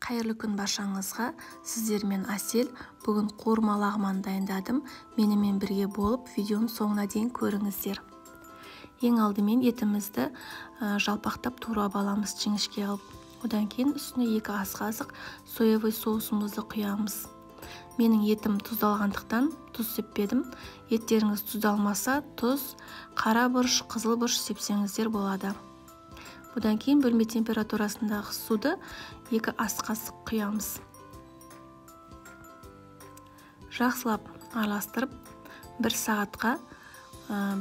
Қайырлы күн баршаңызға. Сіздермен Әсел. Бүгін қуырма лағман дайындадым. Менімен бірге болып видеоның соңына дейін көріңіздер. Ең алдымен етімізді жалпақтап турап аламыз жіңішке қылып. Одан кейін үстіне 2 ас қасық соевый соусымызды құямыз. Менің етім тұздалғандықтан тұз сеппедім. Еттеріңіз тұздалмаса, тұз, қара бұрыш, қызыл бұрыш сепсеңіздер болады. Одан кейін бөлме температурасындағы суды 2 ас қасық құямыз. Жақсылап араластырып, 1 сағатқа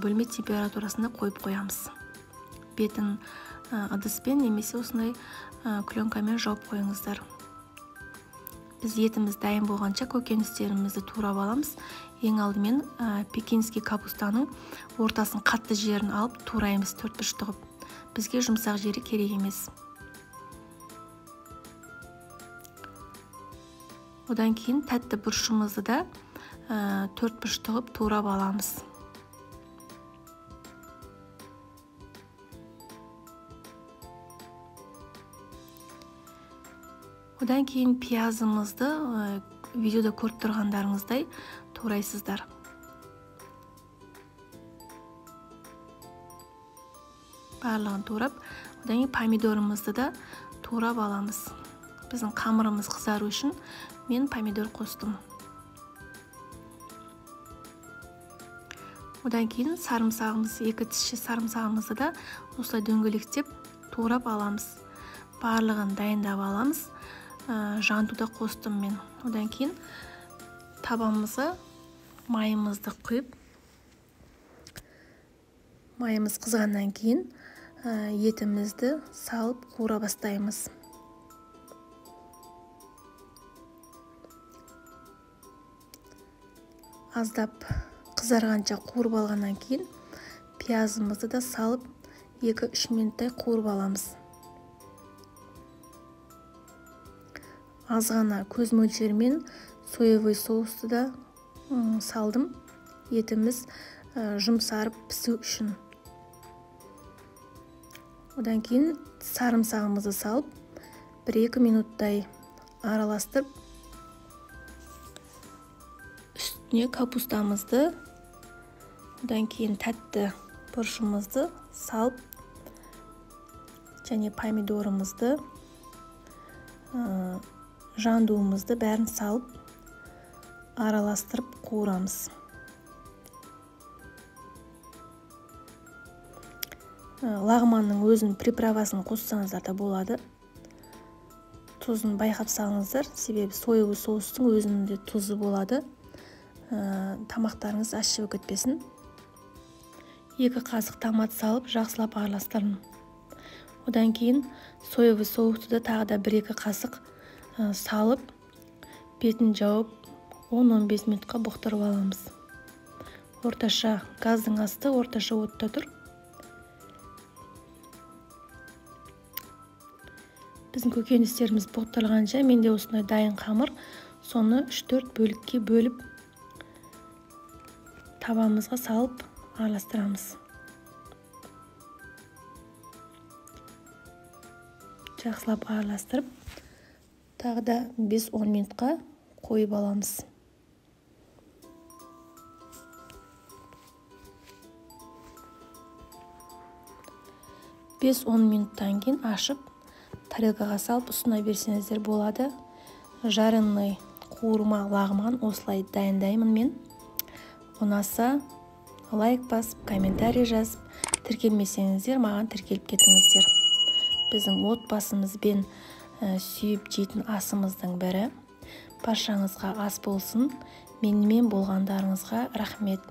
бөлме температурасында қойып қоямыз. Бетін ыдыспен немесе осындай пленкамен жауып қойыңыздар. Біз етіміз дайын болғанша көкөністерімізді турап аламыз. Ең алдымен пекинский капустаның ортасын қатты жерін алып тураймыз төртбұрышты қылып. Бізге жұмсақ жері керек емес. Одан кейін тәтті бұрышымызды да төртбұрышты қылып турап аламыз. Одан кейін пиязымызды видеода көріп тұрғандарыңыздай турайсыздар. Барлығын турап, одан кейін помидорымызды да турап аламыз. Біздің қамырымыз қызару үшін мен помидор қостым. Одан кейін сарымсағымыз, 2 тісше сарымсағымызды да осылай дөңгелектеп турап аламыз. Барлығын дайындап аламыз. Жантуды қостым мен. Одан кейін табамызға майымызды құйып, майымыз қызғаннан кейін етімізді салып қуыра бастаймыз. Аздап қызарғанша қуырып алғаннан кейін пиязымызды да салып 2-3 минуттай қуырып аламыз. Аз ғана көз мөлшерімен соевый соусты да салдым. Етіміз жұмсарып пісу үшін. Одан кейін сарымсағымызды салып 1-2 минуттай араластырып, үстіне капустамызды, одан кейін тәтті бұрышымызды салып, және помидорымызды, жандуымызды бәрін салып араластырып қуырамыз. Лағманның өзін приправасын қоссаңыздар да болады. Тұзын байқап салыңыздар, себебі соевый соустың өзінің де тұзы болады. Тамақтарыңыз ащы болып кетпесін. 2 қасық томат салып жақсылап араластырдым. Одан кейін соевый соусты да тағы да 1-2 қасық салып, бетін жауып 10-15 минутқа бұқтырып аламыз. Орташа газдың асты орташа отта тұр. Біздің көкөністеріміз бұқтырылғанша менде осындай дайын қамыр, соны 3-4 бөлікке бөліп табамызға салып араластырамыз. Жақсылап араластырып, тағы да 5-10 минутқа қойып аламыз. Бес-он минуттан кейін ашып, тарелкаға салып ұсына берсеңіздер болады. Жареный қуырма лағман осылай дайындаймын мен. Ұнаса лайк басып, комментарий жазып, тіркелмесеңіздер маған тіркеліп кетіңіздер. Біздің отбасымызбен сүйіп жейтін асымыздың бірі. Баршаңызға ас болсын. Менімен болғандарыңызға рахмет.